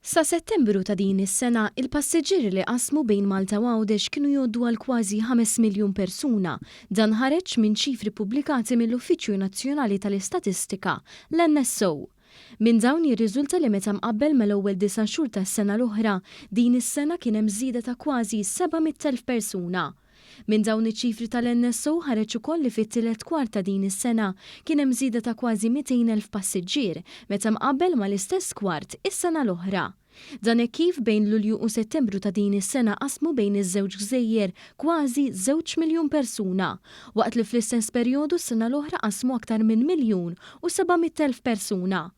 Sa Settembru ta' din is-sena, il-passiġġieri li qasmu bejn Malta u Għawdex kienu jgħoddu għal kważi 5 miljun persuna. Dan ħareġ minn ċifri ppubblikati mill-Uffiċċju Nazzjonali tal-Istatistika, l-NSO. Minn dawn jirriżulta li meta mqabbel mal-ewwel disa' xhur tas-sena l-oħra, din is-sena kien hemm żieda ta' kważi 700,000 persuna. Minn dawn iċ-ċifri tal-NSO ħareġ ukoll li fit-tielet kwart ta' din is-sena kien hemm żieda ta' kważi 200,000 passiġġier meta mqabbel mal-istess kwart is-sena l-oħra. Dan hekk kif bejn Lulju u Settembru ta' din is-sena qasmu bejn iż-żewġ gżejjer kważi żewġ miljun persuna, waqt li fl-istess perjodu s-sena l-oħra qasmu aktar minn miljun u 700,000 persuna.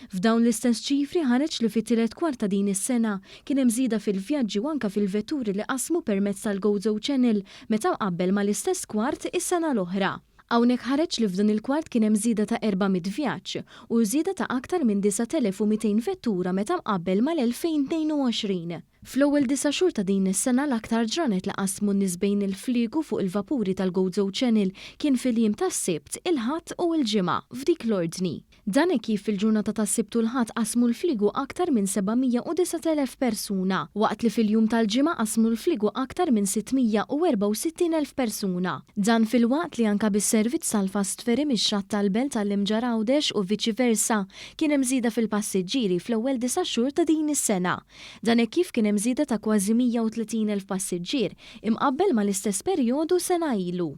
F'dawn l-istess ċifri ħareġ li fit-tielet kwart ta' din is-sena kien hemm żieda fil-vjaġġi u anke fil-vetturi li qasmu permezz tal-Gozo Channel meta mqabbel mal-istess kwart is-sena l-oħra. Hawnhekk ħareġ li f'dan il-kwart kien hemm żieda ta' 400 vjaġġ u żieda ta' aktar minn 9,200 vettura meta mqabbel mal-2022. Fl-ewwel disa' xhur ta' din is-sena l-aktar ġranet li qasmu n-nies bejn il-fliegu fuq il-vapuri tal-Gozo Channel kien fil-jiem tas-Sibt, il-Ħadd u l-Ġimgħa, f'dik l-ordni. Dan hekk kif fil-ġurnata tas-Sibt u l-Ħadd qasmu l-fliegu aktar minn 709,000 persuna, waqt li fil-jum tal-Ġimgħa qasmu l-fliegu aktar minn 664,000 persuna. Dan filwaqt li anka bis-servizz tal-fast ferry mix-xatt tal-Belt għall-Imġarr Għawdex u viċi versa kien hemm żieda fil-passiġġieri fl-ewwel disa' xhur ta' din is-sena. Dan hekk kif kien hemm żieda ta' kważi 130,000 passiġġier imqabbel mal-istess perjodu sena ilu.